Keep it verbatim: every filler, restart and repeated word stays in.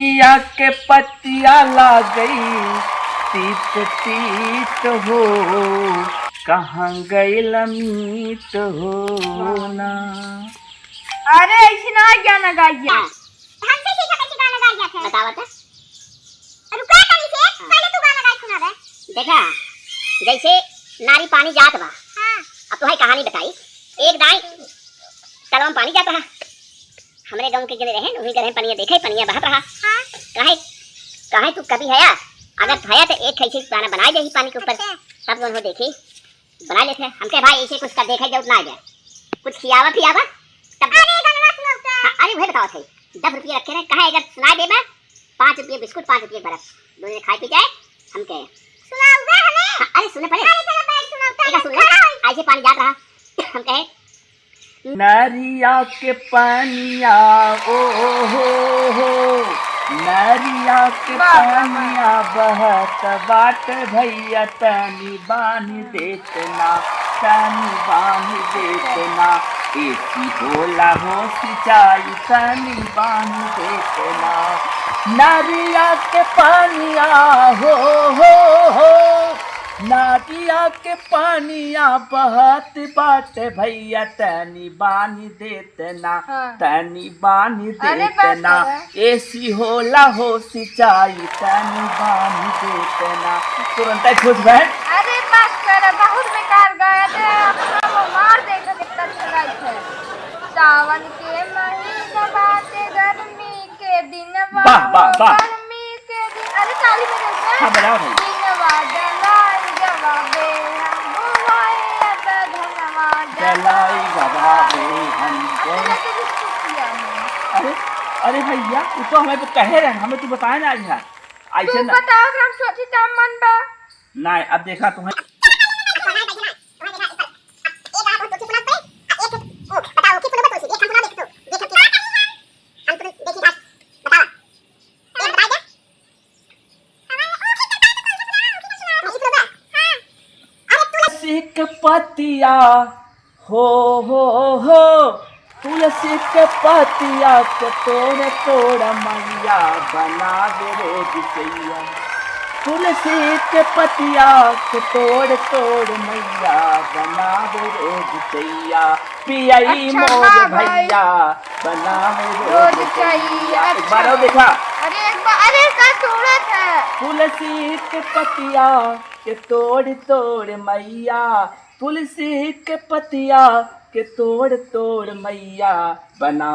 या के पतिया लागई तीत तीत हो, कहाँ गइल मीत हो ना। अरे, ऐसे ना गाना गाइया। हाँ। हमसे सीखा कैसे गाना गाइया थे? बतावा त। रुका तनी से, हाँ। पहले तू गाना गाई सुना दे। देखा, जैसे नारी पानी जात बा। हाँ। अब तुहैं कहानी बताई। एक दाई कलवा में पानी जात रहा। हमरे गाँव के जने रहे, उही के रहे, पनिया देखे, पनिया बहत रहा। हाँ। कहे, कहे तू कभी हया, अगर हया तो एक कैसे गाना बनाई दे पानी के ऊपर। अच्छा। सब जन हो देखी, बनाई लेते हैं। हमके भाई ऐसे कुछ कर देखे जरूरत ना आ जाए, कुछ खियावा पियावा तब। अरे गाना सुनाओ तो। हाँ, अरे वही बताओ थे, दस रुपये रखे रहे, कहे अगर सुनाई देबा, पाँच रुपये बिस्कुट, पाँच रुपये बर्फ, दोनों खाए पी जाए। हमके सुनाओ बे हमें। हाँ, अरे सुने पहले। अरे चलो बैठ सुनाओ तो। एक सुन ले। खड़ा होई। ऐसे पानी जात रहा, हम कहे, नरिया के पनिया, ओ हो हो, नरिया के वाह, वाह, वाह। पनिया बहत बाट भैया, तनी बान्हि देत ना, तनी बान्हि देत ना, एसी होला हो सिंचाई, तनी बान्हि देत ना, नरिया के पनिया, हो हो हो। नदिया के पनिया बहत बाटे भैया, तनी बान्हि देत ना, हाँ। तनी बान्हि अरे देत बाप ना। रे। एसी होला हो सिंचाई, तनी बान्हि देत ना। तुरंत खुश भए। अरे बस कर, बहुत बेकार गाया थे, अपना वो मार देख कितना अच्छा गाई थे। सावन के महीना बाटे गर्मी के दिनवा वाह, वाह, हो वाह। गर्मी के दिन, अरे ताली बजाओ बे। हाँ, बजाओ भाई। दिनवा जलाई जवा बे हम बुआए अबे धनवा जलाई जवा बे हम अब बुआए। तेरा तो कुछ किया है। अरे, अरे भैया, वो तो हमें तो कहे रहे, हमें तू बताए ना आज है। ऐसे तू ना। बताओ कि हम सोची था मन बा। नहीं, अब देखा तुम्हें। बताओ, किस नंबर पर से? एक हम सुना दे तो। देख, हम तुरंत देखी आज। बताओ। एक बताई दे। तुलसी के पतिया, हो, हो, हो, तुलसी के पतिया के तोड़, तोड़ मैया बनावे रोज चैया। तुलसी के पतिया के तोड़, तोड़ मैया बनावे रोज चैया। पियाई अच्छा, मोर वाह भाई। भैया, बनावे रोज रोज चाहिए। चाहिए। एक अच्छा। बार और देखा। अरे एक बार, अरे का तोड़त है? तुलसी के पतिया के तोड़ तोड़ मैया, तुलसी के पतिया के तोड़ तोड़ मैया, बनावे